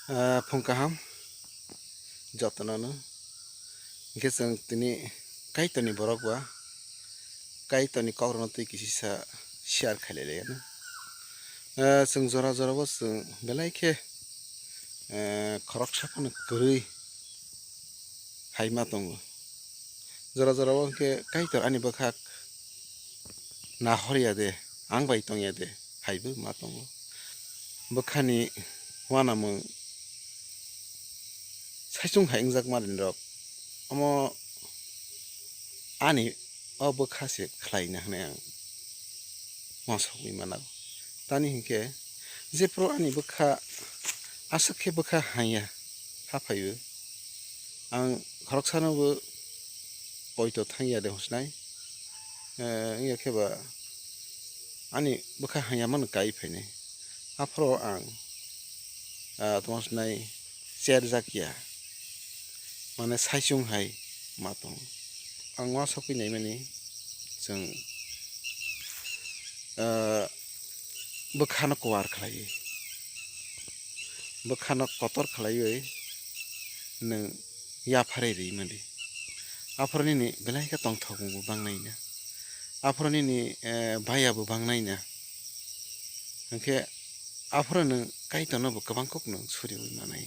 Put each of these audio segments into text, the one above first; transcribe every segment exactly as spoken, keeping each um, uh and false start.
Ah, phung kaham jotono no. Hingke chwng tini Kaitorni borok ba Kaitorni kokrokno twi kisisa share khailai laiyano. Ah, chwng jora jora bo chwng belai khe, eh, khoroksa phano kwrwi hai ma tongo. Jora jora o hwnkhe Kaitor ani bwkhak nahor ya de, ang bai tong ya de, haibo ma tongo. Bwkhani uanamung saichung hai wngjak ma rok, omo ani o bwkha se khlaina hwnwi ang uansukgwi mano. Tani hinkhe jephru ani bwkha aswk khe bwkha hanya ha phaibo, ang khoroksano bo poito thangya de hosnai. Eh, wngya khe ba ani bwkha hanya mano kai phainai. Aphuru ang, ah, tamo hosnai cherjak ya, mane saichung hai ma tongo. Ang uansukgwi naimani chwng, ah, bwkhano kuar khlaiwi, bwkhano kotor khlaiwi nwng yapharwi rwi mandi. Aphuru nini belai khe tongthokmung bo bangnai na. Aphuru nini, eh, baya bo bangnai na. Hwnkhe aphuru nwng Kaitorno bo kwbang kok nwng suriwi manai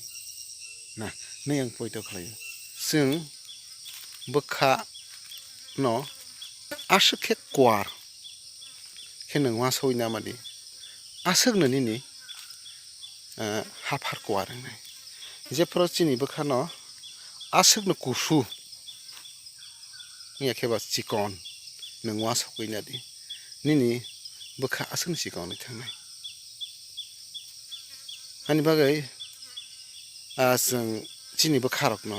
na hwnwi ang poito khlaio. Chwng bwkha no aswk khe kuar khe nwng uansugwi namadi, aswkno nini, eh, haphar kuar wngnai. Jephuru chini bwkhano aswkno kusu wngya khe ba chikon nwng uansugwi nadi, nini bwkha aswkno chikon wngwi thangnai. Ani bagwi, ah, chwng chini bwkha rokno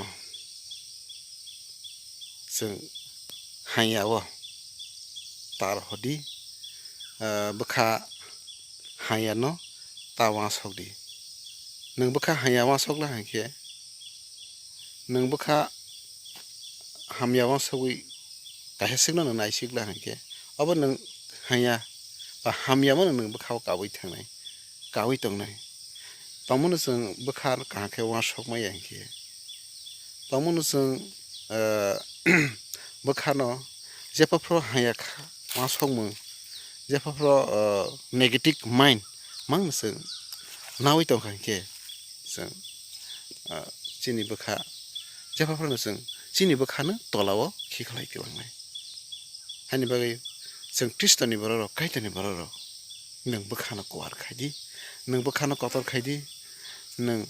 chwng hanya o ta rohordi, ah, bwkha hanya no ta uansukdi. Nwng bwkha hanya uansukla hinkhe, nwng bwkha hamya uansugwi kaisa swkno nwng naisikla hinkhe, obo nwng hanya ba hamya mano nwng bwkhao kaui thangnai, kaui tongnai. Tongmano chwng bwkha kaham khe uansuk maya hinkhe, tongmano chwng, eh, bwkhano jepha phuru haya kha, uansukmung, jepha phuru, eh, negative mind mangno chwng naui tongkha hinkhe, chwng, eh, chini bwkha, jepha phuru chwng chini bwkhano tolao khiklai kwlangnai. Haini bagwi chwng Khristoni bororok, Kaitorni bororok, nwng bwkhano kuar khaidi, nwng bwkhano kotor khaidi, nwng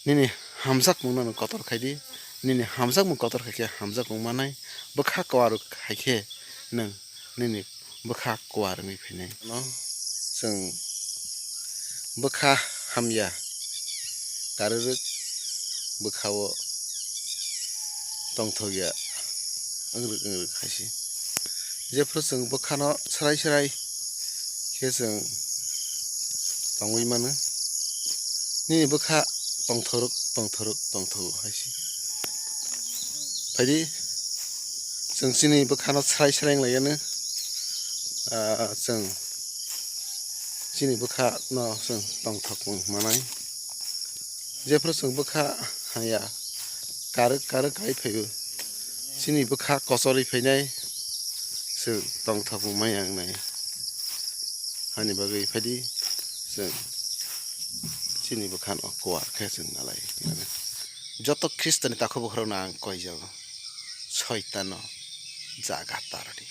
nini hamjakmungno nwng kotor khaidi, nini hamjakmung kotor khaikhe hamjakmung manai, bwkha kuar khaikhe nwng nini bwkha kuar wngwi phainai. No chwng bwkha hamya, karirwk bwkhao tongthokya wngrwk wngrwk hai se. Jephru chwng bwkhano srai srai khe chwng tongwi mano. Nini bwkha tongthorok, tongthorok, tongthogo hai se. Phaidi, chwng chini bwkhano srai srai wng laiyano. Ah, chwng chini bwkhano chwng tongthokmung manai. Jephru chwng bwkha haya, karwk karwk kai phaio, chini bwkha kochorwi phainai, chwng tongthokmung maya wngnai. Hani bagwi phaidi, chwng chini bwkhano kuar khe chwng nalai. Joto Khristoni takhuk bwkhrokno ang koijago, Soitano jaga ta rwdi.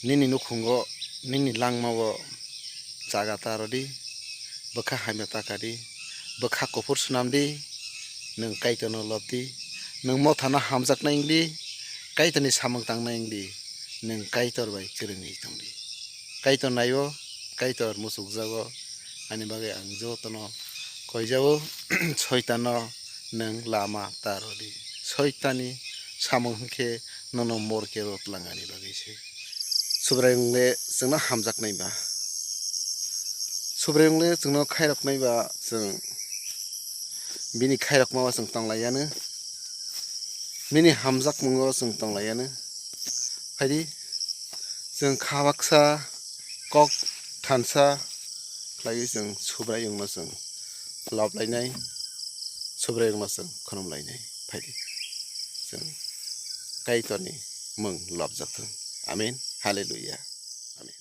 Nini nukhungo, nini langmao jaga ta rwdi, bwkha hamya ta kadi, bwkha kuphur swnamdi, nwng Kaitorno lobdi, nwng mothano hamjaknai wngdi, Kaitorni samung tangnai wngdi, nwng Kaitor bai kwrwngwi tongdi. Kaitor naio, Kaitor muchukjago, ani bagwi ang jotono koijao, Soitano nwng lama ta rwdi. Soitani samung hwnkhe nono morke rw twlang ani bagwi se. Subraiyung le chwngno hamjaknai ba. Subraiyung le chwngno khairoknai ba, chwng bini khairokma o chwng tonglaiyano. Bini hamjakmungo chwng tonglaiyano. Phaidi, chwng kha baksa, kok thansa, Khlaiwi chwng Subraiyungno chwng lob lainai, Subraiyungno chwng khulum lainai. Phaidi, chwng Kaitorni mung lobjak thung. Amen. Hallelujah. Amen.